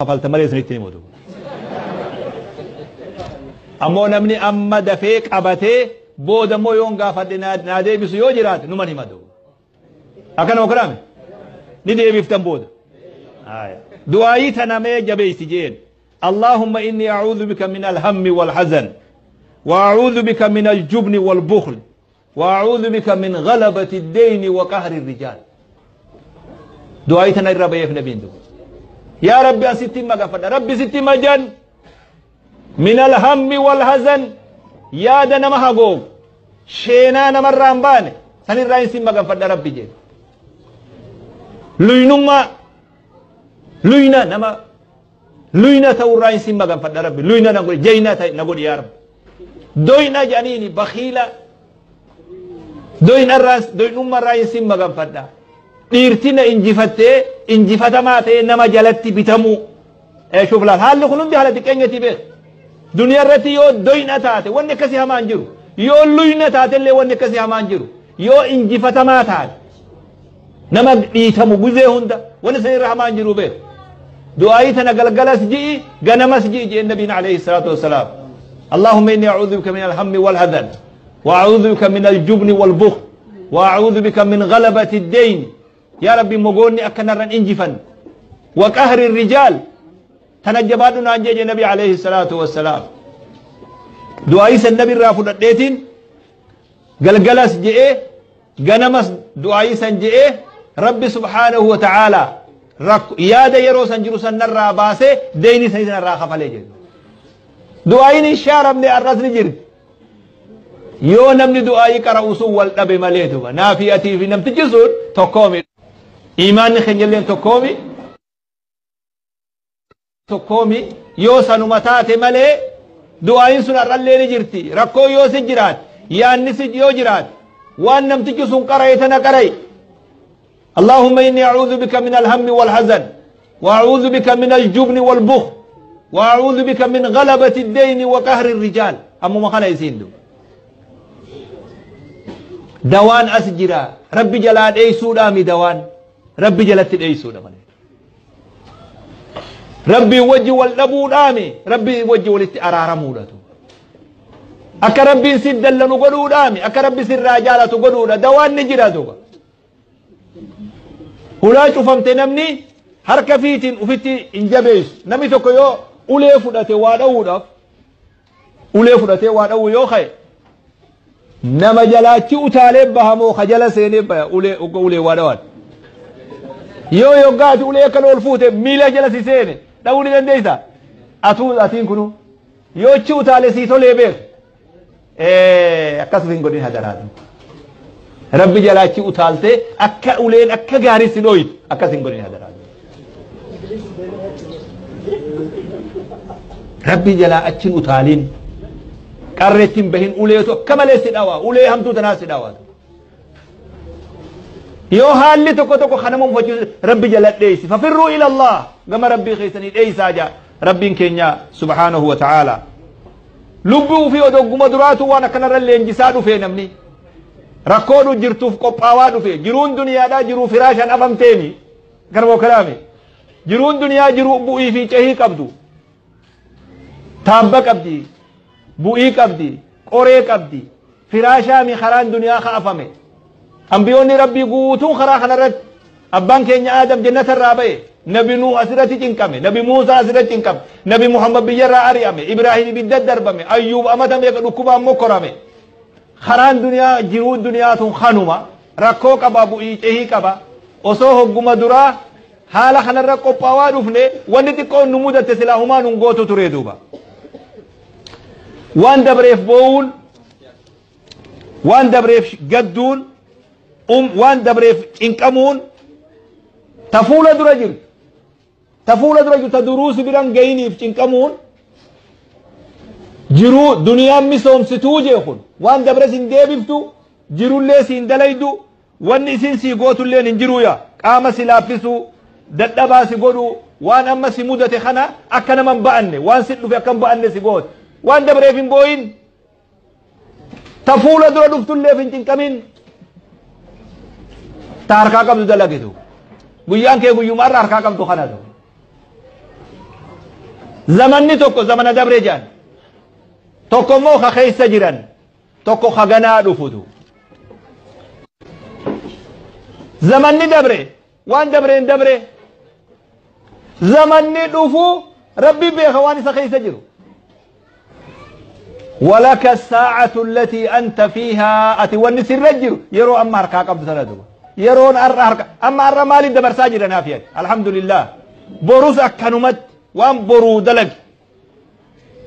Kafalta malee isinitti himu duuba. Ammoo namni amma dafee qabatee booda immoo yoon gaafadhe naa deebisu yoo jiraate numan hima duuba. Akkana okanaame ni deebiftan booda. Du'aayii tana mee jabeessi jeen. اللهم إني أعوذ بك من الهم والحزن وأعوذ بك من الجبن والبخل وأعوذ بك من غلبة الدين وقهر الرجال. دعائي تنا الرب يف نبين دو. يا ربي أستي ما غفر ربي ستي مجن من الهم والحزن يا دنا ما هغو شينا نمر رامبان سن الراين سي ما غفر ربي جي لينما لينا نما لينا تورين سي ما غفر ربي لينا نقول جينا نقول يا رب دوينا جانيني بخيلة دوين الراس دوين أم الراين سي ما غفر dhiirtina injifattee injifatamaa ta'ee nama jalatti bitamuu. Shuf laal haalli kun hundi haala xiqqeenyati beek. Duniyaa irratti yoo doyna taate wanni akkasii hamaan jiru. Yoo luyna taate illee wanni akkasii hamaan jiru. Yoo injifatamaa taate nama dhiitamu guzee hunda wanni san irra hamaan jiru beek. Du'aayii tana galgalas ji'i ganamas ji'i jeen nabiin alayhi salaatu wassalaam. اللهم إني أعوذ بك من الهم والحزن وأعوذ بك من الجبن والبخل وأعوذ بك من غلبة الدين. يا ربي مغوني أكنرن إنجفا وقهر الرجال تنجبادنا عن جيج النبي عليه الصلاة والسلام. دعايس النبي رافض الديتين قلقلس جئه قنمس دعايس جئه ربي سبحانه وتعالى يا دا يروسا جروسا نرى باسه ديني سيدنا نرى خفلي جيد. دعاين الشارب لأرز نجرد يو نمني دعاي كرأوسو والنبي مليتو نافيتي في نمت جسور تقومي إيمان خنجلين تقومي تقومي يو سنمتات ملي دعاين سن الرلي نجرتي ركو يو سجرات يا نسج يو جرات وان نمت جسون قرأيتنا قرأي. اللهم إني أعوذ بك من الهم والحزن وأعوذ بك من الجبن والبخل وأعوذ بك من غلبة الدين وقهر الرجال. أمو ما خنا يسين دو دوان أسجرا ربي جلال أي سودامي دوان ربي جلت أي سودامي ربي وجه والأبو دامي ربي وجه ولت أرارمو داتو أك ربي سد لنو قدو دامي أك ربي سر رجالة قدو دوان نجرا دوبا هلا شوفمت نمني حركة فيتين وفيتي إنجابيس نمي تكيو أولي فدته وادو أولي فدته وادو يوخي nama jalaachi utaalee bahamoo ka jala seenee baya ulee ulee waa yoo yoggaati ulee kan ol fuute miila jala si seene dha'uu ni dandeessa atuu atiin kunu yoo chi utaalee sii tolee beek akkas hin godhin hadaraatu rabbi jalaachi utaaltee akka uleen akka gaarii si dhooytu akkas hin godhin hadaraatu rabbi jalaa achiin utaaliin qarreettiin bahin uleetu akka malee si dhawaa ulee hamtuu tanaa si dhawaa yoo haalli tokko tokko kanama uffachiisu rabbi jala dheeysi fafirruu ila Allah gama rabbii keessanii dheeysaa jaa rabbiin keenya subhaanahu wa ta'aala lubbuu fi odogguma duraatu waan akkanarra leenjisaa dhufee namni rakkoodhu jirtuuf qophaawaa dhufe jiruun duniyaadhaa jiruu firaashaan afamteemi kanuma kalaame jiruun duniyaa jiruu bu'ii fi cehii qabdu taabba qabdi bu'ii qabdi qoree qabdi firaashaami karaan duniyaa kaafame ambiyoonni rabbii guutuun karaa kanarratti abbaan keenya aadam jannata irraa ba'e nabi nuuh asirratti cinqame nabi muusaa asirratti cinqame nabi muhammad biyyarraa ari'ame ibraahim ibidda darbame ayyuub amata meeqa dhukkubaan mokkorame karaan duniyaa jiruu duniyaa tun kanuma rakkoo qaba bu'ii cehii qaba osoo hogguma duraa haala kanarra qophaawaa dhufne wanni xiqqoon nu mudatte silaa humaa nun gootu ture duuba waan dabreef boo'uun waan dabreef gadduun waan dabreef cinqamuun ta fuula dura jirtu ta fuula dura jirtu ta duruusi biran gayiniif cinqamuun jiruu duniyaan misoomsituu jee kun waan dabres hin deebiftu jirullee siin dalaydu wanni isin sii gootulleen hin jiruu yaa qaama si laaffisuu dadhabaa si godhuu waan amma si mudate kana akka nama hin ba'anne waan si dhufe akka hin ba'anne si goote waan dabreef hin boo'in ta fuula dura dhuftulleef hin cinqamin ta harkaa qabdu dalagitu guyyaan kee guyyumaarra harkaa qabdu kanatu Zamanni tokko zamana dabre jedhan. Tokko immoo ka keessa jiran. Tokko ka ganaa dhufutu. Zamanni dabre waan dabreen dabre. Zamanni dhufu Rabbi beeka waan isa keessa jiru. ولك الساعة التي أنت فيها أتي ونسر رجل يرو أما أركا قبض سنة يرون أركا أما أرى مالي دبر ساجر نافيا الحمد لله بروس أكنمت وان برو دلق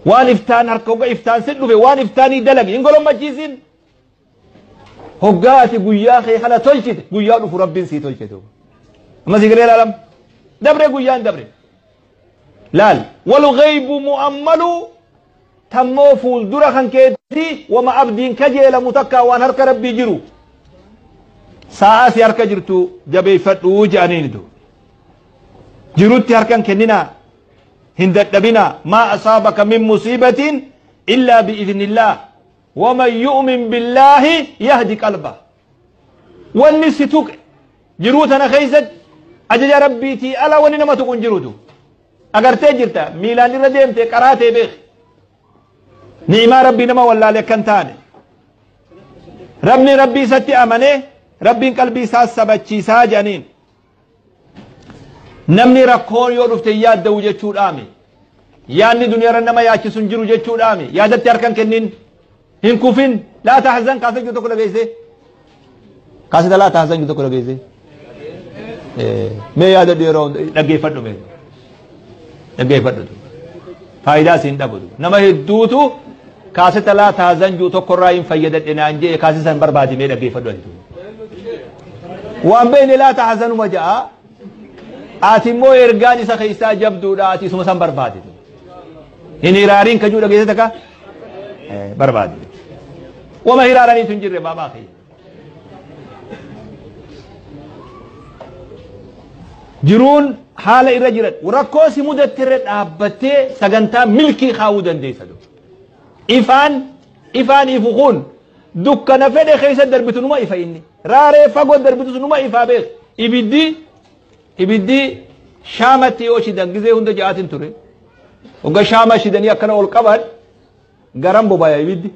وان إفتان أركا إفتان سدو في وان إفتاني دلق ينقلوا ما جيزين هقاتي قياخي خلا تلشت قيا في رب سي تلشتو أما سيقري العالم دبري قيان دبري لال والغيب مؤمل تمو فول درا خان كيتي وما أبدين كجيل متكا وان هرك ربي جرو ساعة هرك جرتو جبي فتو جانين دو جروتي هركان كننا هندت بنا ما أصابك من مصيبة إلا بإذن الله ومن يؤمن بالله يهدي قلبه والنسيتوك جروتنا خيزت أجل ربي تي ألا ونما تكون جروتو أجر تجرتا ميلان رديمتي قراتي بيخ نعمة ربي نما ولا لكنتاني ربني ربي ستي أمني ربي قلبي ساس سبتشي ساجانين نمني ركون يورف تياد دو جتشور آمي يعني دنيا رنما ياكي سنجرو جتشور آمي يا دت يركن كنين هنكوفين لا تحزن كاسة جو تقول لغيسي كاسة لا تحزن جو تقول لغيسي ما يا دت يرون لغي فردو مي لغي فردو فايدة سين دبدو نما هدوتو كاسة لا تحزن جو تقول رايم فايدة إنانجي كاسة سن بربادي مي لغي فردو وان بين لا تحزن وجاء آتي مو إرجاني سخيسا جبدو لا آتي سمسان بربادي إن إرارين كجو لغيسي تكا بربادي وما هرارني تنجر بابا خي جرون حال إرجرت وركوسي مدترت أبتي سجنتا ملكي خاودا ديسدو إفان إفان إفخون دكنا فدي خيسة دربتو نما إفا إني راري فقو دربتو نما إفا بيخ إبدي إبدي شامتي أوشي دنجزي هند جاتين توري وقا شامة شدني أكنا والقبر garam bobaya ibiddi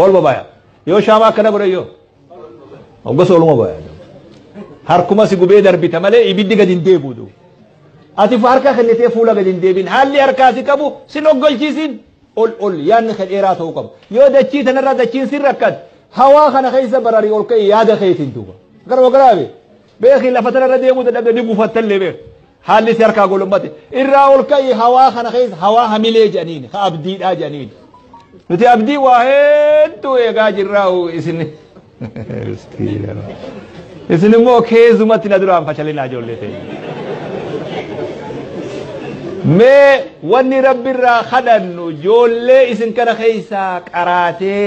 ol bobaya yoo shaamaa akkana godhe yoo hoggas oluma bobaya harkuma si gubee darbita malee ibiddi gad hin deebi'u ati harka kennitee fuula gad hin deebin haalli harkaa si qabu sin oggolchiisin ol ol yaadni kan dheeraa ta'uu qabu yoo dachii tanarraa dachiin sin rakkat hawaa kana keessa bararii ol ka'e yaada keetiin duuba garuma garaabe beeki lafa tanarra deemuu dadhabde ni gufattallee beek haalli si harkaa golommate irraa ol ka'e hawaa kana keessa hawaa hamilee jedhaniin ha abdiidhaa jedhaniin nuti abdii waa hedduu eegaa jirraa isin isin immoo keessumatti na duraan fashalinaa ijoollee ta'e. Mee wanni rabbi irraa kadhannu ijoollee isin kana keessaa qaraatee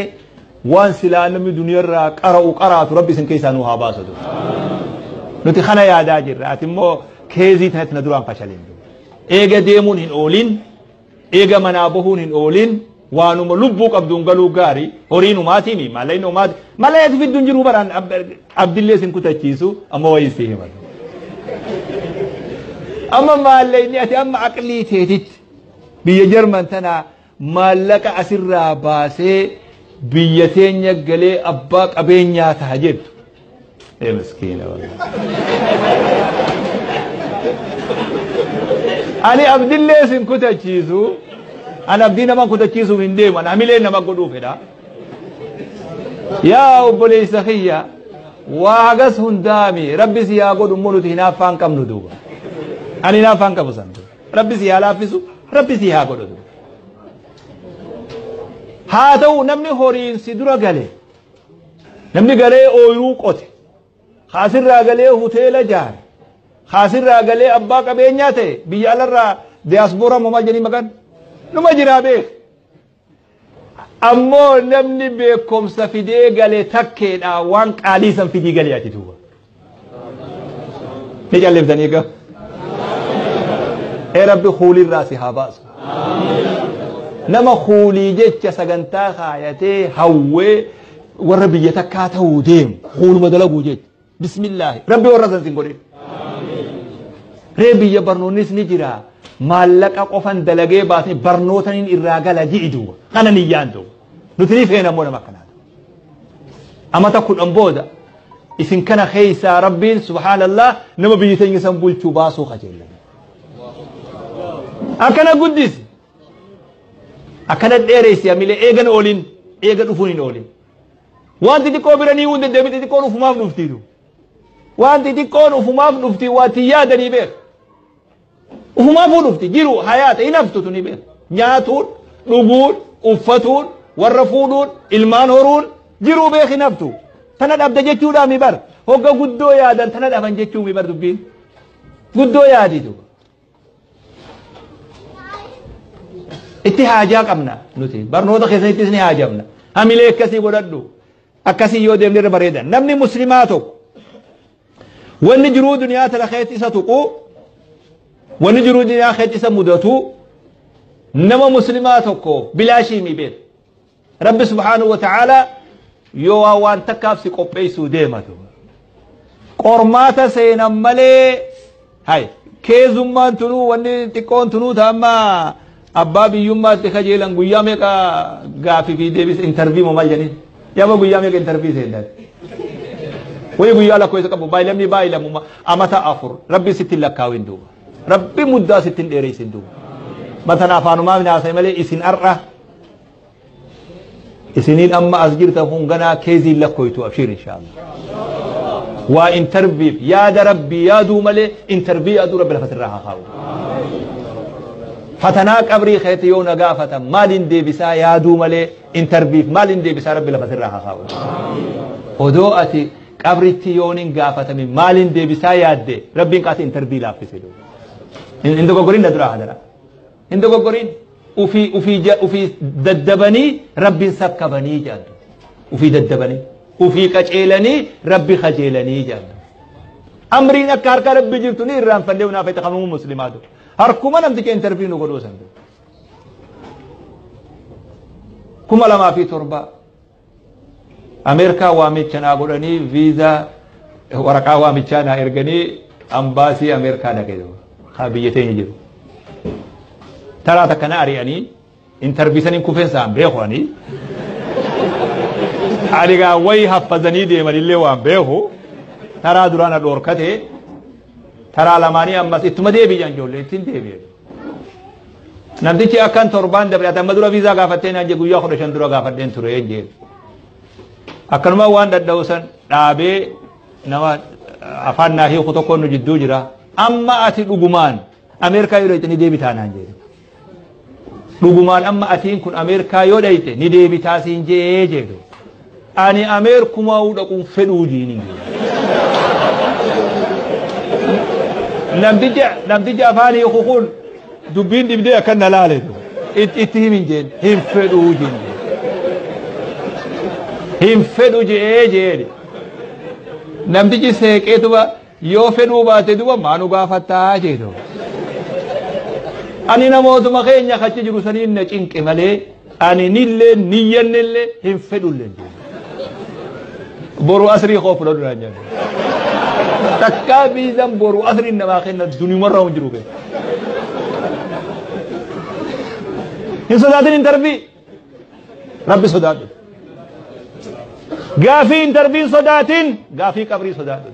waan silaa namni duniyaarraa qara'u qaraatu rabbi isin keessaa nu haa baasatu. Nuti kana yaadaa jirra ati immoo keezii tanatti na duraan fashalin. Eega deemuun hin oolin, eega manaa bahuun hin oolin, waanuma lubbuu qabduun galuu gaarii horiin umaatiimi maallaqni umaati maallaqni fidduun jiru baraan abdillee isin kutachiisu amma wayii si himatu. Amma maallaqni ati amma aqlii teetitti biyya Jarman tanaa maallaqa asirraa baasee biyya teenya galee abbaa qabeenyaa ta'a jettu. Ee miskiina wallahi. Ani abdillee isin kutachiisu ani abdii nama kutachiisuuf hin deemu ani hamilee nama godhuu fedha. Yaa obboleessa kiyya waa hagas hundaami rabbi si haa godhu immoo nuti hinaaffaan qabnu duuba. Ani hinaaffaan qabu san rabbi si haa laaffisu rabbi si haa godhu. Haa ta'u namni horiin si dura gale namni galee ooyiruu qote haasirraa galee hoteela jaare haasirraa galee abbaa qabeenyaa ta'e biyya alarraa diyaasbooraa moo maal jedhanii maqaan numa jiraa beek. Ammoo namni beekumsa fidee galee takkeedha waan qaalii san fidii galee ati duuba. Ni calleeftanii egaa. Ee rabbi huulirraa si haa baasu. Nama huulii jecha sagantaa kaayatee hawwee warra biyya takkaa ta'uu deemu huuluma dalaguu jecha. Bismillaahi rabbi warra san sin godhin. Ree biyya barnoonnis ni jira. Maallaqa qofan dalagee baasni barnootaniin irraa gala ji'i duuba. Kana niyyaan duuba. Nuti ni feena immoo nama akkanaa. Amata 10 booda isin kana keessaa Rabbiin subhaanallah nama biyya teenya san bulchuu baasuu kajeellan. Akkana guddisi. Akkana dheeressi amilee eegan oolin eega dhufuun hin oolin. Waan xixiqqoo bira ni hunde deebi xixiqqoon ufumaaf dhuftiitu. Waan xixiqqoon ufumaaf dhufti waa itti yaadanii beeku. Ufumaafuu dhufti jiru hayaata hin haftu tuni beeku. Nyaatuun, dhuguun, uffatuun, warra fuudhuun, ilmaan horuun jiruu beek hin haftu. Tana dhabda jechuudhaa mi bar. Hogga guddoo yaadan tana dhaban jechuu mi bar dubbiin. Guddoo yaaditu. Itti haajaa qabna nuti. Barnoota keessattis ni haajamna. Hamilee akkasii godhadhu. Akkasii yoo deemne irra bareeda. Namni muslimaa tokko wanni jiruu duniyaa tana keessatti isa tuqu, wanni jiruu duniyaa keessatti isa mudatu, nama muslimaa tokko bilaashii mi beeku. Rabbi subhaanahu wa ta'ala yoo waan takkaaf si qopheessuu deematu. Qormaata seenan malee hay keezummaan tunuu wanni xiqqoon tunuu ta'amma abbaa biyyummaatti kajeelan guyyaa meeqa gaafii fi deebis intarvii moo maal jedhanii? Yaaba guyyaa meeqa intarvii seentan? Wayi guyyaa lakkoofsa qabu baay'ilamni baay'ilamu amata 4 rabbi sitti lakkaawin duuba. Rabbi muddaa sitti hin dheeressin duuba. Matan afaanumaa naasa'e malee isin har'a isiniin amma as jirtan kun ganaa keeziin lakkooytu abshiir inshaallah. Waa intarviif yaada rabbii yaaduu malee intarvii yaaduu rabbi lafa sirraa haa kaa'u. Fatanaa qabrii keetti yoo na gaafatan maaliin deebisaa yaaduu malee intarviif maaliin deebisaa rabbi lafa sirraa haa kaa'u. Odoo ati qabritti yoon hin gaafatame maaliin deebisaa yaadde rabbiin qaasi intarvii laaffise. Hin dogoggorin na duraa hadara. Hin dogoggorin ufii daddabanii rabbiin sakkabanii jedhu. Ufii daddabanii. Ufii qaceelanii rabbi kajeelanii jedhu. Amriin akka harka rabbi jirtu ni irraanfannee naaf itti qabamuu muslimaa dura. Harkuma namticha intarvii nu godhuu san. 2007 Ameerikaa waamicha naa godhanii viizaa waraqaa waamichaa naa erganii ambaasii Ameerikaa dhaqee haa biyya teenya jiru. Taraa takka na ari'anii intarvii saniin kufeen isaan beeku ani. Ani gaa wayi haffazanii deemanillee waan beeku. Taraa duraa na dhoorkate. Taraa lamaanii ammas ittuma deebi'an ijoollee ittiin deebi'e. Namtichi akkan torbaan dabre ati amma dura viizaa gaafattee naan jee guyyaa 15 dura gaafadheen ture jee. Akkanuma waan dadhabu san dhaabee nama afaan naa hiiku tokko nu jidduu jira. Amma ati dhugumaan Ameerikaa yoo dhayxe ni deebitaa naan jee. Dhugumaan amma atiin kun Ameerikaa yoo dhayxe ni deebitaa siin jee jedhu. Ani Ameerikumaa dhaquun fedhuu jiiniin jee. Namtichi afaan hiiku kun dubbiin dhibdee akkan na laaletu. Itti himin jeen hin fedhuu jiin. Hin fedhu jee jee. Namtichi seeqeetuma yoo fedhuu baate duba maanu gaafattaa jedhu. Ani namootuma keenya achi jiru saniin na cinqe malee ani nillee niyyannillee hin fedhullee jedhu. Boru asrii koo fudhadhu naan jedhu. Takkaa viizaan boru asriin namaa kenna duniumarraa hin jiru beeku. Hin sodaatin intarvii. Rabbi sodaadhu. Gaafii intarviin sodaatin gaafii qabrii sodaadhu.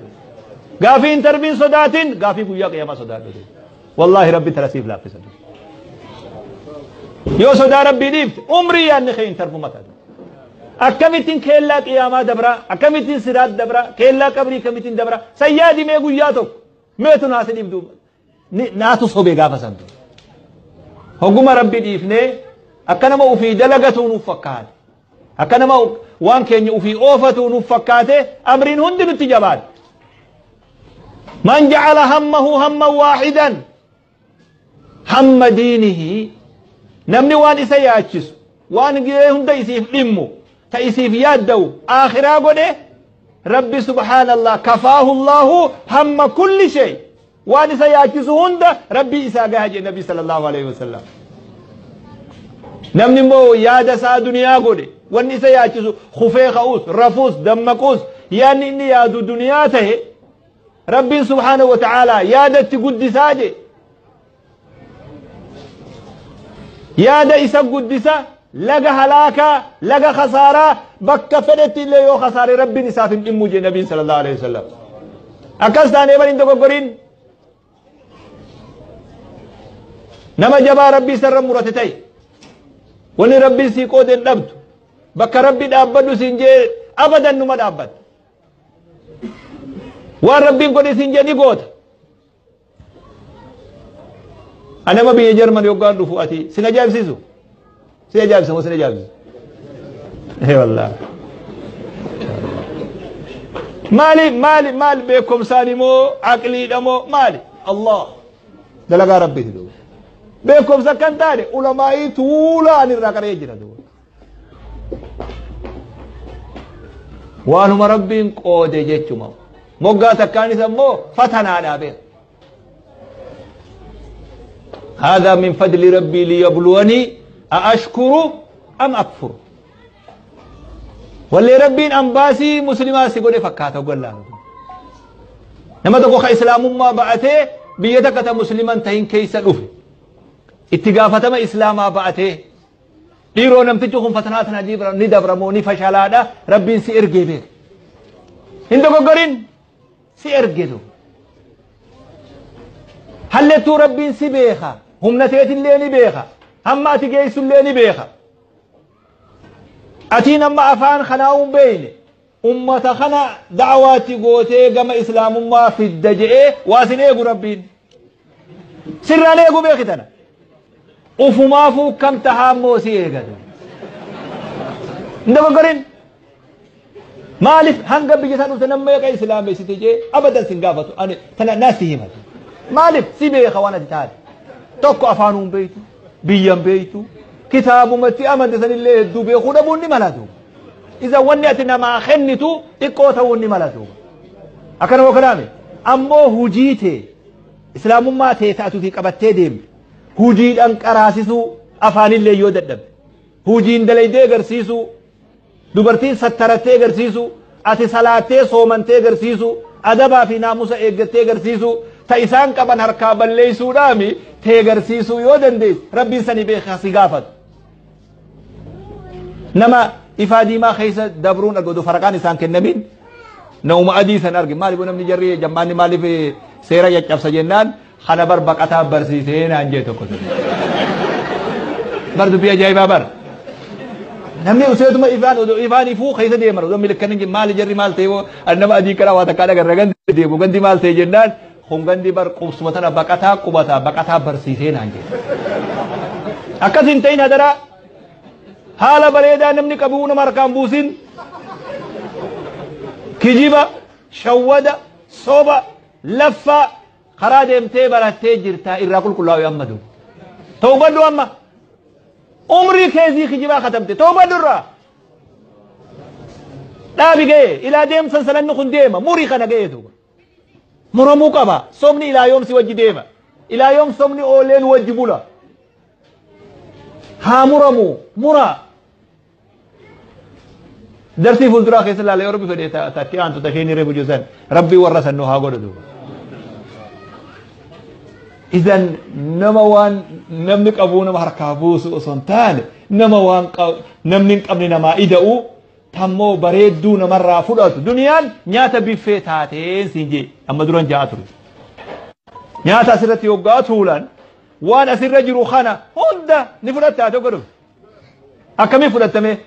Gaafii intarviin sodaatin gaafii guyyaa qiyaamaa sodaadhu. Wallaahi rabbi tana siif laaffisa. Yoo sodaa rabbii dhiifte umrii yaadni kee intarvuma taate. Akkamittiin keellaa qiyaamaa dabraa, akkamittiin siraat dabraa, keellaa qabrii akkamittiin dabraa, sayyaadi mee guyyaa tokko meetu naasi dhiibdu naatu sobee gaafa santu. Hogguma rabbi dhiifnee akka nama ufii dalagatu nuuf fakkaate. Akka nama waan keenya ufii oofatu nuuf fakkaate amriin hundi nutti jabaate. Man ja'ala hammahu hamman waahidan hamma diinihi namni waan isa yaachisu waan gahee hunda isiif dhimmu ta isiif yaadda'u aakhiraa godhe rabbi subhaanallah kafaahu allahu hamma kulli shay waan isa yaachisu hunda rabbi isaa gaha jedhe nabi sallallahu alaihi wasallam. Namni immoo yaada isaa duniyaa godhe wanni isa yaachisu kufee ka'uus rafuus dammaquus yaadni inni yaadu duniyaa tahe rabbiin subhaanahu wa ta'aalaa yaadatti guddisaa jedhe. Yaada isa guddisa laga halaakaa laga khasaaraa bakka fedhetti illee yoo khasaare Rabbiin isaaf hin dhimmu jee Nabiin sallallahu alaihi wasallam. Akkas taanee bar hin dogoggorin. Nama jabaa Rabbii isarra murate ta'e. Wanni Rabbiin sii qoode hin dhabdu. Bakka Rabbi dhaabbadhu siin jee abadan numa dhaabbatta. Waan Rabbiin godhe siin jee ni goota. Anama biyya Jarman yoggaan dhufu ati sin ajaa'ibsiisu? Si ajaa'ibsa moo sin ajaa'ibsiisu? Ee wallaahi. Maali maali maali beekumsaan moo aqliidha moo maali? Allah dalagaa Rabbiiti duuba. Beekumsa kan taane ulamaa'ii tuulaa ani irraa qaree jira duuba. Waanuma Rabbiin qoode jechuma. Moggaa takkaanis ammoo fatanaadhaa beeka. هذا من فضل ربي ليبلوني أأشكر أم أكفر. واللي ربي أنباسي مسلما سيقول فكاته وقال له نما تقول إسلام ما بعته بيدك مسلما تهين كيس الأف اتقافة ما إسلاما بعته dhiiroo namtichi kun fatanaa tana ni dabramoo ni fashalaadha Rabbiin si ergee beeka. Hin dogoggorin si ergetu. Hallettuu Rabbiin si beeka. Humna teetillee ni beeka. Hamma ati geessullee ni beeka. Atiin amma afaan kanaa hin beekne ummata kana da'awaatti gootee gama islaamummaa fidda je'ee waa sin eegu Rabbiin. Sirraan eegu beeki tana. Ufumaafuu kam tahaa immoo si eegatu. Hin dogoggorin. Maaliif hanga biyya isaa dhufte nama meeqa islaameessite jee abadan sin gaafatu. Ani tana naasti himatu. Maaliif si beeka waan ati taate. Tokko afaanuu hin beektu, biyya hin beektu, kitaabumatti amante sanillee hedduu beekuu dhabuun ni malatu. Isa wanni ati namaa kennitu xiqqoo ta'uun ni malatu. Akkana moo kanaame? Ammoo hujii tee islaamummaa tee taatuufi qabattee deemte. Hujiidhaan qaraasisuu afaanillee yoo dadhabde. Hujiin dalaydee agarsiisuu, dubartiin sattarattee agarsiisuu, ati salaattee soomantee agarsiisuu, adabaa fi naamusa eeggattee agarsiisuu, ta isaan qaban harkaa balleessuudhaami tee agarsiisuu yoo dandeesse Rabbiin sani beekaa si gaafatu. Nama ifaa diimaa keessa dabruun argatu faraqaan isaan kennamin nama adii san arge maaliif namni jarri jammaanni maaliif seera caccabsa jennaan kana bar baqataa barsiisee naan jee tokko tokko. Bar dubbii ajaa'ibaa bar. Namni useetuma ifaan odoo ifaan ifuu keessa deeman odoo milikkanii hin maali jarri maal ta'e nama adii kana waa takkaa dhagarra gandi deemu gandi maal ta'e jennaan kun gandi bar qubsuma tana baqataa qubataa baqataa barsiisee naan jee. Akkas hin ta'in hadaraa haala bareedaa namni qabu nama harkaan buusin kijiba shawwada soba laffaa karaa deemtee barattee jirtaa irraa qulqullaa'u amma duuba. Tawbadhu amma. Umrii keezii kijibaa katabde tawbadhu irraa. Dhaabi ga'ee ilaa deemsan sananni kun deema murii kana ga'ee duuba. Muramuu qaba sobni ilaa yoomsi wajji deema. Ilaa yoom sobni ooleen wajji bula. Haa muramu muraa. Darsii fuulduraa keessa ilaalee yoo Rabbi fedhe taatti aantu tasheen hiree bujuusan Rabbi warra sannoo haa godhu duuba. Idan nama waan namni qabu nama harkaa buusu osoo hin taane nama waan namni hin qabne namaa ida'u tammoo bareedduu namarraa fudhatu. Duniyaan nyaata biffee taateen siin jee amma duran ja'a ture. Nyaata asirratti yoggaa tuulan waan asirra jiru kana hunda ni fudhatta tokko dhufe. Akkamiin fudhattame?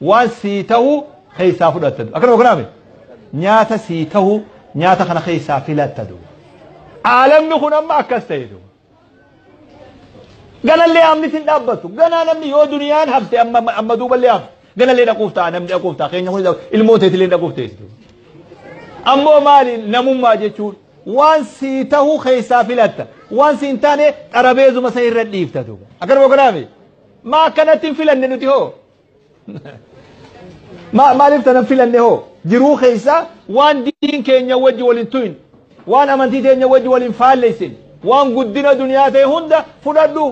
Waan sii ta'u keessaa fudhattatu. Akkana kanaame? Nyaata sii ta'u nyaata kana keessaa filattatu. Aalamni kun amma akkas ta'e duuba. Ganallee amni hin dhaabbattu. Ganaa namni yoo duniyaan hafte amma duuballee hafte. Ganallee dhaquuf ta'a namni dhaquuf ta'a. Keenya kun ilmoo teetillee dhaquuf teessi. Ammoo maali namummaa jechuun waan sii ta'u keessaa filatta. Waan sii hin taane xarabeezuma san irra dhiifta duuba. Akkana kanaame? Maa akkanatti hin filanne nuti hoo? Maaliif tana filanne hoo? Jiruu keessaa waan diin keenya wajji waliin tuyin. Waan amantii teenya wajji waliin faalleessin. Waan guddina duniyaa ta'e hunda fudhadhu.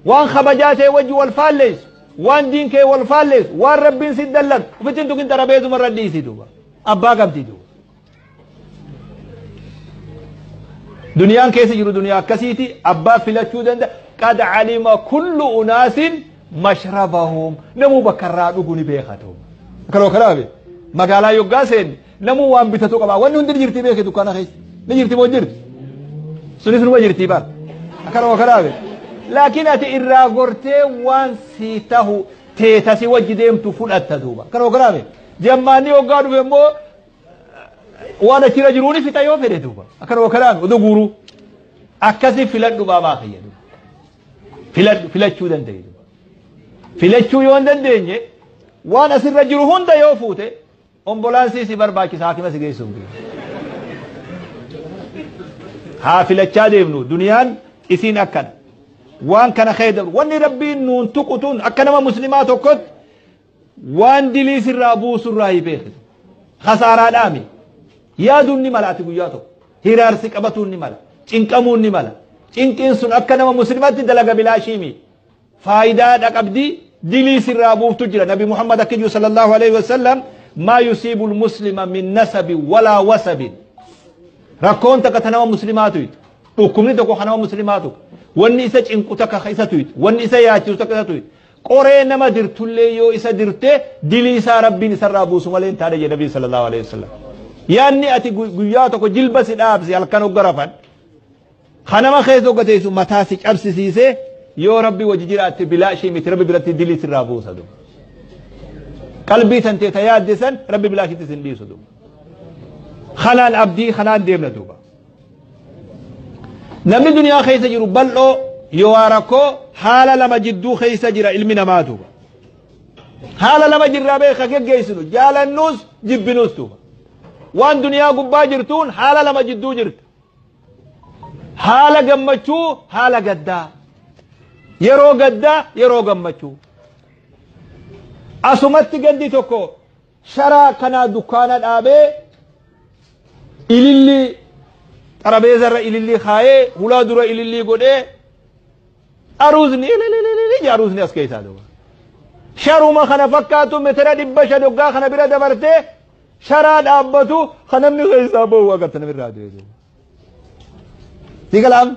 Waan kabajaa ta'e wajji wal faalleessu. Waan diin kee wal faalleessu. Waan Rabbiin si dallan. Ofitti hin tuqin xarabeezuma irra dhiisi duuba. Abbaa qabdi duuba. Duniyaan keessa jiru duniyaa akkasiiti abbaa filachuu danda'a. Qad calima kullu unaasin mashrabahum. Namuu bakka irraa dhugu ni beekatu. Akkanoo kanaafi magaalaa yoggaa seenne namuu waan bitatu qaba. Wanni hundi ni jirti beeki dukkaana keessa. Ni jirti moo hin jirtu? Sunis numa jirti bar. Akkanoo kanaafi. Laakiin ati irraa gortee waan sii tahu teeta si wajji deemtu fudhatta duuba. Akkanoo kanaafi. Jammaanni yoggaa dhufe immoo waan achirra jiruu ni fixa yoo fedhe duuba. Akkanoo kanaafi oduu guuruu. Akkasi filadhu baabaa kiyya duuba. Filadhu filachuu danda'e duuba. Filachuu yoo hin dandeenye waan asirra jiru hunda yoo fuute ombolaansii si barbaachisa haakima si geessuuf. Haa filachaa deemnu duniyaan isiin akkana. Waan kana keessa wanni Rabbiin nuun tuqu tun akka nama muslimaa tokkotti waan dilii sirraa buusurraa hin beekisu. Khasaaraadhaami. Yaaduun ni mala ati guyyaa tokko. Hiraarsi qabatuun ni mala. Cinqamuun ni mala. Cinqiin sun akka nama muslimaatti dalaga bilaashiimi. Faayidaa dhaqabdi dilii sirraa buuftu jira. Nabi Muhammad akka jiru sallallahu alaihi wasallam maa yusiibul muslima min nasabi walaa wasabin. Rakkoon takka ta nama muslimaa tuytu. Dhukkubni tokko kan nama muslimaa tuqu. Wanni isa cinqu takka isa tuytu. Wanni isa yaachisu takka isa tuytu. Qoree nama dirtullee yoo isa dirte dilii isaa Rabbiin isarraa buusu malee hin taane jedhe Nabi sallallahu alaihi wasallam. Yaanni ati guyyaa tokko jilba si dhaabsi halkan hogga rafan. Kanama keessa hogga teessu mataa si cabsisiisee yoo Rabbi wajji jiraatte bilaashii miti Rabbi biratti dilii sirraa buusa duuba. Qalbii tantee ta yaadde san Rabbi bilaashitti sin dhiisu duuba. Kanaan abdii kanaan deemna duuba. Namni duniyaa keessa jiru bal'oo yoo waa rakkoo haala lama jidduu keessa jira ilmi namaa duuba. Haala lama jirraa beeka geggeessinu jaalannuus jibbinuus duuba. Waan duniyaa gubbaa jirtuun haala lama jidduu jirta. Haala gammachuu haala gaddaa. Yeroo gaddaa yeroo gammachuu. Asumatti gaddi tokko sharaa kanaa dukkaana dhaabee ililli xarabeezarra ililli kaayee hulaa dura ililli godhee aruuzni ililili aruuzni as keessaa duuba. Sharuma kana fakkaatu metera 500 hoggaa kana bira dabartee sharaa dhaabbatu kan namni keessaa bahu agarta namirraa du'e duuba. Si galaam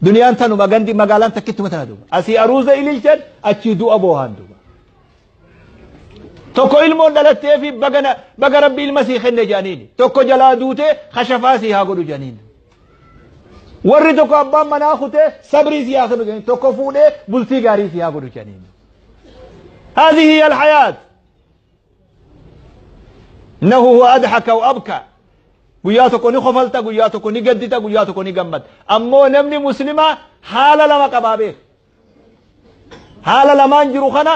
duniyaan tanuma gandi magaalaan takkittuma tana duuba. Asii aruuza ililchan achii du'a boohan duuba. Tokko ilmoon dhalattee fi baga Rabbi ilma sii kenne jedhaniini. Tokko jalaa duutee kashafaa sii haa godhu jedhaniini. Warri tokko abbaan manaa kutee sabrii sii haa kennu jedhaniini. Tokko fuudhee bultii gaarii sii haa godhu jedhaniini. هذه هي الحياة. إنه هو أضحك وأبكى. guyyaa tokko ni kofalta, guyyaa tokko ni gaddita, guyyaa tokko ni gammadda. Ammoo namni muslimaa haala lama qabaa beeka. Haala lamaan jiru kana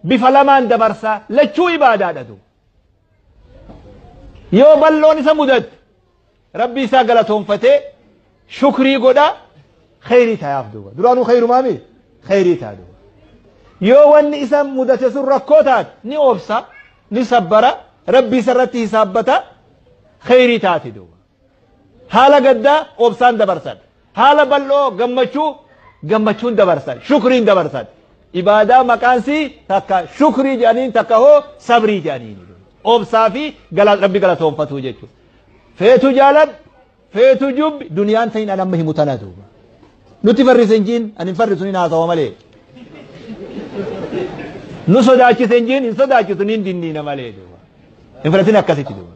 bifa lamaan dabarsaa lachuu ibaadaadha duuba. Yoo bal'oon isa mudatte Rabbi isaa galatoonfatee shukrii godha khayrii tayaaf duuba. Duraanuu khayrumaa miti khayrii ta'a duuba. Yoo wanni isa mudate sun rakkoo taate ni obsa ni sabbara Rabbi isa irratti hisaabbata khayrii taati duuba. Haala gaddaa obsaan dabarsan. Haala bal'oo gammachuu gammachuun dabarsan. Shukriin dabarsan. Ibaadaa maqaan sii takka shukrii jedhaniin takka hoo sabrii jedhaniin. Obsaa fi Rabbi galatoonfatuu jechuudha. Feetu jaaladhu feetu jubbi duniyaan ta'in an amma himu tana duuba. Nuti farrise hin jiin ani hin farrisu ni haasawa malee. Nu sodaachise hin jiin hin sodaachisu ni dinniina malee duuba. Hin fudhatin akkasitti duuba.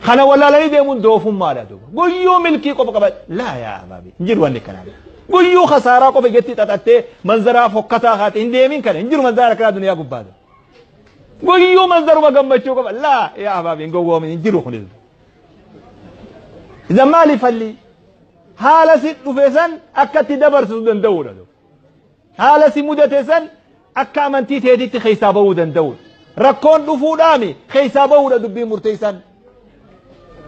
Kana wallaalanii deemuun doofummaadha duuba. Guyyuu milkii qofa qaba. Laa yaa abaabi hin jiru wanni akkanaa. Guyyuu khasaaraa qofa jetti xaxattee manzaraa fokkataa haate hin deemin kana hin jiru manzaraa akkanaa duniyaa gubbaadha. Guyyuu manzaruma gammachuu qofa. Laa yaa abaabi hin gowwoomin hin jiru kunis. Idan maali falli? Haala si dhufe san akka itti dabarsuu danda'uudha. Haala si mudate san akka amantii teetitti keessaa bahuu danda'uudha. Rakkoon dhufuudhaami keessaa bahuudha dubbiin murteessan.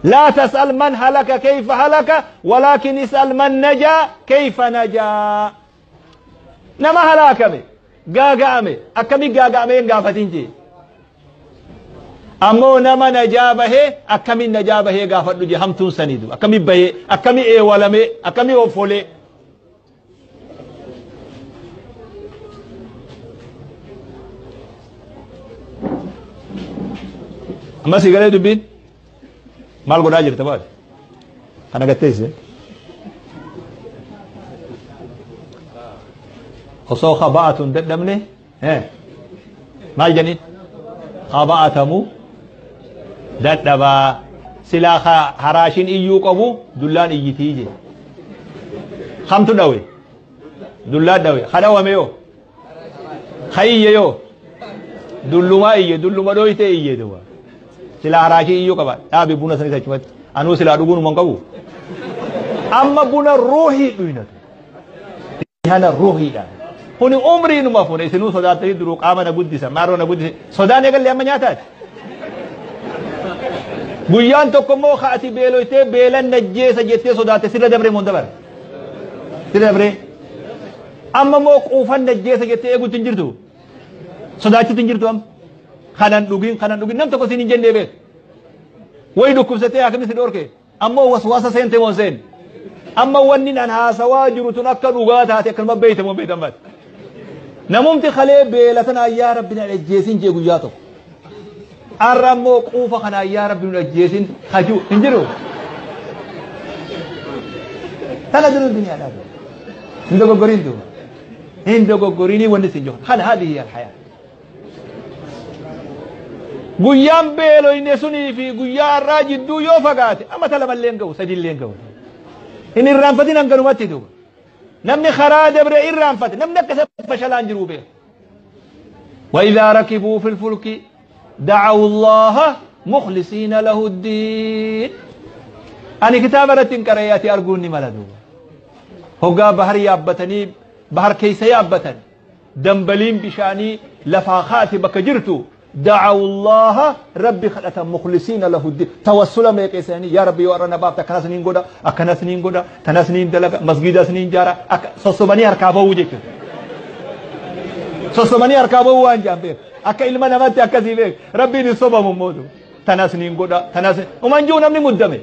لا تسأل من هلك كيف هلك ولكن اسأل من نجا كيف نجا. نما هلاكمي غاغامي أكمي غاغامي غافتين جي. أمو نما نجا به أكمي نجا به غافت جي همتون سنيدو أكمي به أكمي إيوالمي أكمي أوفولي. أما سيغالي دبين maal godhaa jirta baate kana gatteesse. Osoo kaba'atu hin dadhabne maal jedhaniin kaba'atamu dadhabaa silaa haraashin iyyuu qabu dullaan iyyitii je kamtu dhawe dullaan dhawe ka dhawame yoo ka iyye yoo dullumaa iyye dulluma dhoytee iyye duba silaa haraashin iyyuu qaba dhaabi buna sanis achumatti anuu silaa dhuguun hin qabu amma buna ruuhii dhuynatu hana ruuhiidhaan kuni umrii numa fune isinuu sodaattanii duruu qaama na guddisa maarroo na guddise sodaan eegalle amma nyaataati. Guyyaan tokko immoo ka ati beeloytee beelan najjeesa jettee sodaatte sirra dabree moo hin dabarre? Sirra dabree. Amma immoo quufan najjeesa jettee eeguutti hin jirtu. Sodaachuutti hin jirtu amma. Kanan dhugin kanan dhugin nam tokko siin hin jennee beeku. Wayi dhukkubsatee hakimni si dhorke. Ammoo waswaasa seente moo hin seenne? Amma wanni an haasawaa jiru tun akka dhugaa taate akkanuma beeyte moo beeytan baate. Namumti kalee beela tanaan yaa Rabbi na ajjeesin jee guyyaa tokko. Arra ammoo quufa kanaan yaa Rabbi nu ajjeesin hajuu hin jiru. Tana jiru duniyaadhaa. Hin dogoggoriin duuba. Hin dogoggorinii wanni isin jiru. Kana haadhihi alhayaa. Guyyaan beeloyne sunii fi guyyaa har'aa jidduu yoo fagaate amata lamallee hin ga'u sadiillee hin ga'u. Hin irraanfatin hanganumatti duuba. Namni karaa dabre irraanfate namni akka isa fashalaan jiru beeka. وإذا ركبوا في الفلك دعوا الله مخلصين له الدين. أنا كتاب رتين كرياتي أرجوني ملدو. هوجا بحر يابتني بحر كيس يابتن دنبلين بشاني لفاخاتي بكجرتو دعوا الله ربي خلقة مخلصين له الدين توسل ما يقيساني يا ربي ورانا باب تكنا سنين قدا أكنا سنين قدا تنا سنين دلق مسجد سنين جارة صصبني أركابه وجهك صصبني أركابه وان جنبك أك إلما نمت أكذبك ربي نصبه ممودو تنا سنين قدا تنا سنين ومن جو نمني مدمي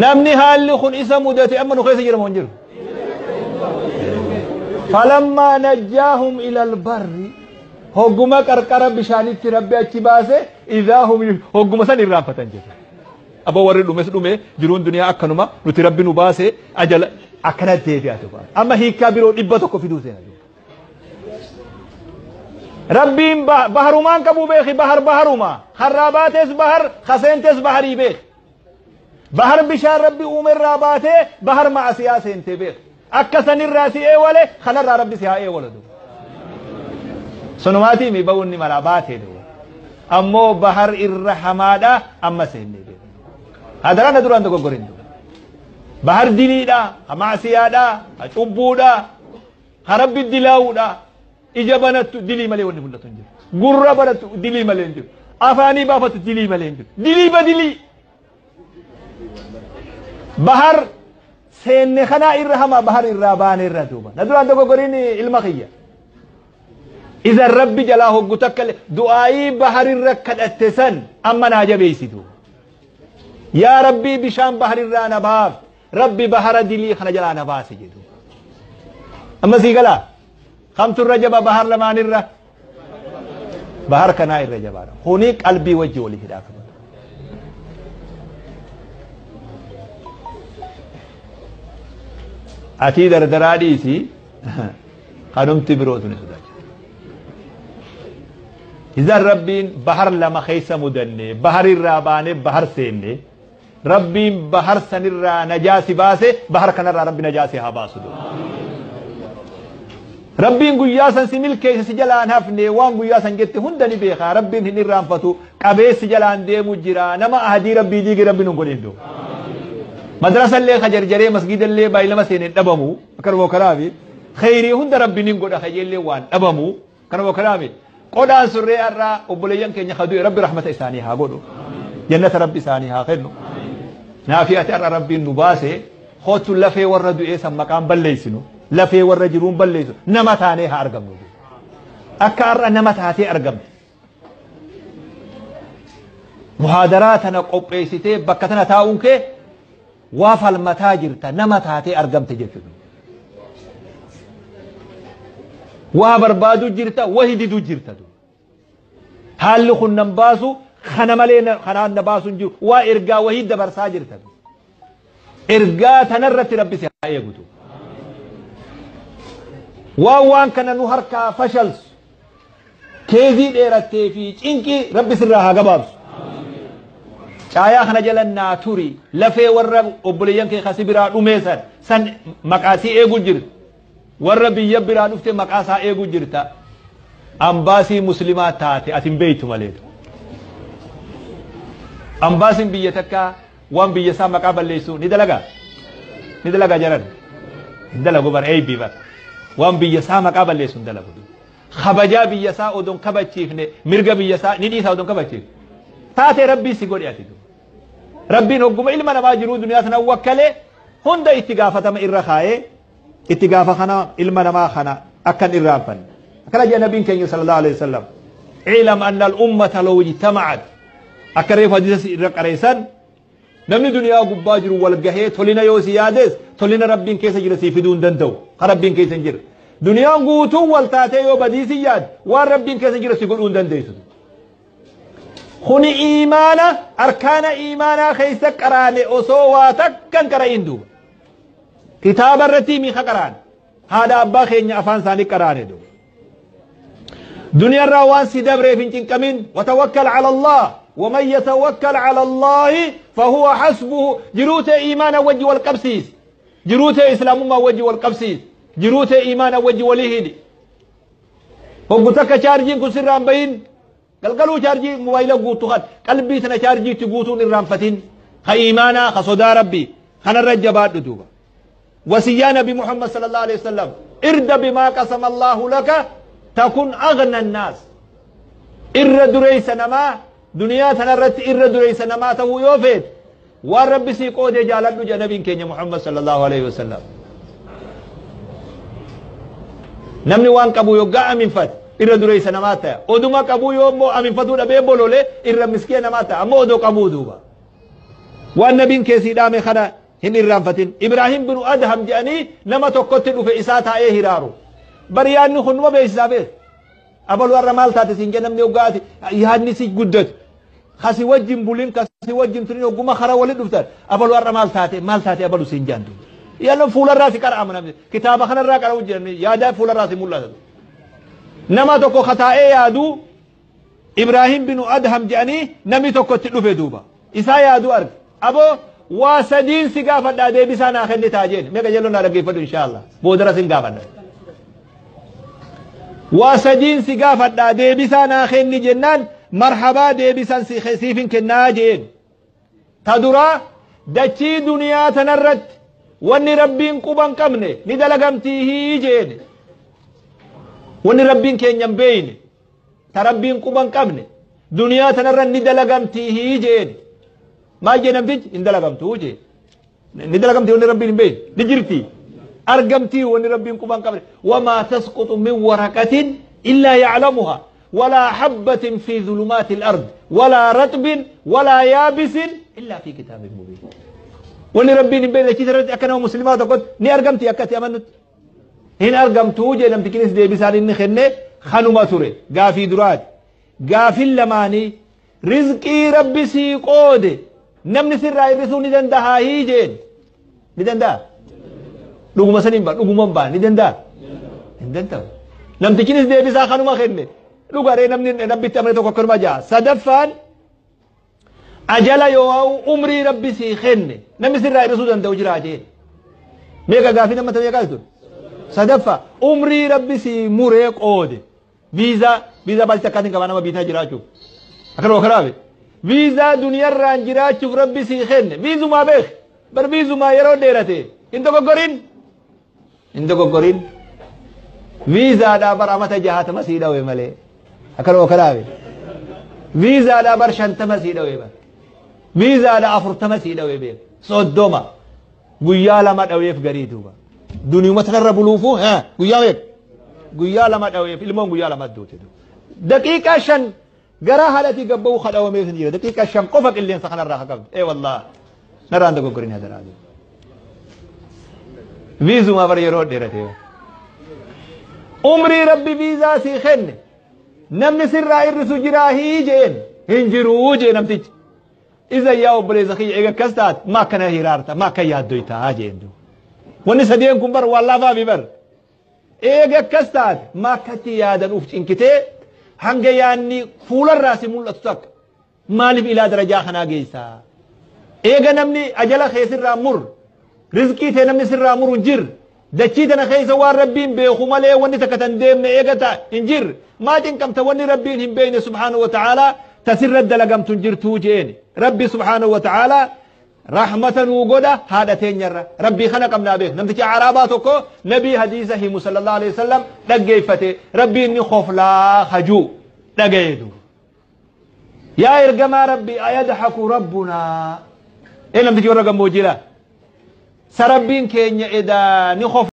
نمني هالي خن إسا مدتي أما نخيس جرم ونجر فلما نجاهم إلى البر hogguma qarqara bishaanitti rabbi achi baase idaa hum hogguma san irraanfatan jedhe. Aboo warri dhumes dhume jiruun duniyaa akkanuma nuti rabbi nu baase ajala akkana deebi'aa dhufa. Amma hiikkaa biroo 100 fiduu seena. Rabbiin baharumaan qabu beeki bahar baharuma harraa baates bahar kaseentes baharii beeki. Bahar bishaan rabbi uumerraa baatee bahar ma'asiyaa seentee beeki. Akka sanirraa si eewale kanarraa rabbi si haa eewale dhufa. Sunumaati mi ba'uun mala baatee dhufa. Ammoo bahar irra hamaadha amma seennee beeku. Hadaraan na duraan dogoggorin dhufa. Bahar diliidha, maasiyaadha, cubbuudha, rabbi dilaawudha. Ija banattu dilii malee wanni mul'atu hin jiru. Gurra banattu dilii malee hin jiru. Afaanii baafattu dilii malee hin jiru. Dilii badilii. Bahar seenne kanaa irra hamaa bahar irraa baane irra duuba. Na duraan dogoggorin ilma kiyya. إذا ربي جلاه قتك دعائي بحر الركض سن أما ناجبيسيتو يا ربي بشام بحر الرانا باف ربي بحر دلي خنا جلانا باسجدو أما سيقلا خمت الرجب بحر لما نرى بحر كنا الرجب هناك قلبي وجهي ولي هداك أتي در دراديسي خدمت بروتني سداج إذا ربين بحر لما خيس مدني بحر الراباني بحر سيني ربين بحر سنرى نجاسي باسي بحر كنرى ربي نجاسي هباسو ربين قياسا سميل كيس سجلان هفني وان قياسا جت هندني بيخا ربين هن الرانفتو قبيس سجلان دي مجرا نما أهدي ربي ديك ربي نقول إندو مدرسة اللي خجر جري مسجد اللي بايلما سيني أبمو كرمو كرامي خيري هند ربي نقول خجل اللي وان أبمو كرمو كرامي قدان سري أرى أبليان كن يخدو ربي رحمة إساني ها قولوا جنة ربي إساني ها خيرنو نافية أرى ربي النباسي خوت لفي وردو إيسا مقام بليسنو لفي ورجرون بليسنو نما تاني ها أرقم أكا أرى نما تاتي أرقم محاضراتنا قبيستي بكتنا تاونك وافل متاجرتا نما تاتي أرقم تجرتو وبربادو جرتا وهددو جرتا haalli kun nan baasu kana malee kanaan na baasu hin jiru waa ergaa wahii dabarsaa jirta ergaa tanarratti rabbi si haa eegutu. Waan waan kana nu harkaa fashalsu keezii dheerattee fi cinqii Rabbi sirraa haa gabaabsu. Caayaa kana jala naa turi, lafee warra obboleeyyan kee kasi biraa dhumee san san maqaa sii eegu jirta. Warra biyya biraa dhufte maqaa isaa eegu jirta. Ambaasii muslimaa taate ati hin beeytu malee. Ambaasiin biyya takkaa waan biyya isaa maqaa balleessu ni dalagaa? Ni dalagaa jaran? Hin dalagu bar, eeybii bar. Waan biyya isaa maqaa balleessu hin dalagu. Kabajaa biyya isaa odoon kabachiifne mirga biyya isaa ni dhiisa odoon kabachiifne. Taatee Rabbii si godhe ati. Rabbiin hogguma ilma namaa jiruu duniyaa sana wakkalee hunda itti gaafatama irra kaayee itti gaafa kana ilma namaa kana akkan irraanfanne. Akkana jedha nabiin keenya sallallahu alaihi wasallam. Ilam anna al-ummata law ijtama'at. Akka reefu hadiisa irra qareessan, namni duniyaa gubbaa jiru wal gahee tolina yoo si yaades tolina Rabbiin keessa jira sii fiduu hin danda'u. Kan Rabbiin keessa hin jirre. Duniyaan guutuun wal taatee yoo badii si yaad waan Rabbiin keessa jira si godhuu hin dandeessu. Kuni iimaana, arkaana iimaanaa keessa qaraane osoo waa takka hin qara'iin duuba. Kitaaba irratti miika qaraane. Haadha abbaa keenya afaan isaanii qaraane duuba. Duniyaarraa waan si dabreef hin cinqamin. Watawakkal ala Allah. Waman yatawakkal ala Allahi fahuwa hasbuhu. Jiruu tee iimaana wajji wal qabsiisi. Jiruu tee islaamummaa wajji wal qabsiisi. Jiruu tee iimaana wajji walii hidhi. Hoggu takka chaarjiin kun sirraan bahin. Galgaluu chaarjii mobaayila guutu kan qalbii tana chaarjiitti guutuun irraanfatin. Ka iimaanaa ka sodaa Rabbii kanarra jabaadhu duuba. Wasiyyaa Nabi Muhammad sallallahu alaihi wasallam, irda bimaa qasama Allahu laka takun aghna annaas. Irra dureessa namaa duniyaa tanarratti irra dureessa namaa ta'uu yoo feete waan Rabbi sii qoode jaaladhu jedha nabiin keenya Muhammad sallallahu alaihi wasallam. Namni waan qabu yoggaa aminfate irra dureessa namaa ta'a. Oduma qabuu yoo immoo aminfatuu dhabee bolole irra miskiina namaa ta'a. Ammoo odoo qabuu duuba. Waan nabiin keessii dhaame kana hin irraanfatin. Ibraahim binu Adham jedhanii nama tokkotti dhufe isaa taa'ee hiraaru. Bari yaadni kun numa beeksisaa beek. Abalu har'a maal taate siin jedhe namni hoggaa ati yaadni si guddate. Kasi wajjin bulin kasi wajjin turin hogguma kara walitti dhuftan. Abalu har'a maal taate maal taate abalu siin jedhan duuba. Yaadni fuularraa si qara'ama namni. Kitaaba kanarraa qara'u jedhanii yaada fuularraa si mul'ata. Nama tokko kataa'ee yaadu Ibraahim binu Adham jedhanii namni tokko itti dhufe duuba. Isaa yaadu arge. Aboo waa sadiin si gaafadhaa deebisaa naa kennitaa jeen. Meeqa jelloo naa dhaggeeffadhu inshaallah. Boodara sin gaafadha. Waa sadiin si gaafadhaa deebisaa naa kenni jennaan marhabaa deebisan siif hin kennaa jeen. Ta duraa, dachii duniyaa tanarratti wanni Rabbiin quba hin qabne ni dalagamtiihii jeen. Wanni Rabbiin keenya hin beeyne, ta Rabbiin quba hin qabne duniyaa tanarra ni dalagamtiihii jeen. Maal jee namtichi? Hin dalagamtuu jee. Ni dalagamtii wanni Rabbiin hin beeyne? Ni jirti. Argamtii wanni Rabbiin quba hin qabne? Wamaa tasquxu min waraqatin illaa ya'lamuhaa. Walaa habbatin fi zulumaati al-ard walaa raxbin walaa yaabisin illaa fi kitaabin mubiin. Wanni Rabbiin hin beekne dachii irratti akka nama muslimaa tokkotti ni argamti akka itti amannutti. Hin argamtuu jee namtichinis deebisaan inni kenne kanuma ture. Gaafii duraati. Gaafin lamaanii, rizqii Rabbi sii qoode namni sirraa hir'isuu ni dandahaa hii jeen. Ni danda'a? Dhuguma saniin ba dhuguma hin baane ni danda'a? Hin danda'u. Namtichinis deebisaa kanuma kenne. Dhugaree namni Rabbitti amane tokko akkanuma ja'a. Sadaffaan, ajala yoo umrii Rabbi sii kenne namni sirraa hir'isuu danda'u jira jeen. Meeqa gaafii nama ta'e meeqa tun? Sadaffaa, umrii Rabbi sii muree qoode. Viizaa baasii takkaatiin qabaa nama biitaa jiraachuuf. Akkanuma karaabe. Viizaa duniyarraan jiraachuuf Rabbi sii kenne. Viizumaa beek. Bar viizumaa yeroo dheerate. Hin dogoggorin. Hin dogoggorin. Viizaadhaa bar amata 60 sii dhawe malee. Akkanuma karaabe. Viizaadhaa bar 50 sii dhawe bar. Viizaadhaa 40 sii dhawe beek. 30. Guyyaa lama dhaweef garii duuba. Duniyuma tanarra buluufuu guyyaa meeqa? Guyyaa lama dhaweef ilmoon guyyaa lama duute duuba. Daqiiqaa 5 garaa haadhatii gabba'uu kadhawameef hin jira. Daqiiqaa 5 qofa qilleensa kanarraa haa qabdu. Ee wallah narraan dogoggorin hadaraa duuba. Viizumaa bara yeroo dheerate. Umrii Rabbi viizaa sii kenne namni sirraa hir'isu jiraa hii jeen hin jiruu jee namtichi. Iza yaa obboleessa kiyya eega akkas taate ma akkana hiraarta ma akka yaaddoytaa jeen duuba. Wanni sadeen kun bar waan laafaa fi bar. Eega akkas taate ma akkatti yaadan uf cinkitee hanga yaanni fuularraa si mul'atu takka maaliif ilaa darajaa kanaa geessaa? Eega namni ajala kee sirraa mur, rizqii tee namni sirraa muru hin jirre, dachii tana keessa waan Rabbiin beeku malee wanni takka tan deemne eega ta hin jirre, maa cinqamta wanni Rabbiin hin beekne subhaanahu wa ta'aalaa ta sirra dalagamtu hin jirtuu jeeni. Rabbi subhaanahu wa ta'aalaa rahmata nuu godha haadha teenyarra. Rabbii kana qabnaa beek. Namtichi Araabaa tokko nabii hadiisa himu sallallahu alaihi wasallam dhaggeeffate Rabbiin ni koflaa hajuu dhagaye duuba. Yaa ergamaa Rabbii ayadhaku rabbunaa. Ee namtichi warra gammoojjiidha. Sa Rabbiin keenya edaa ni kofla.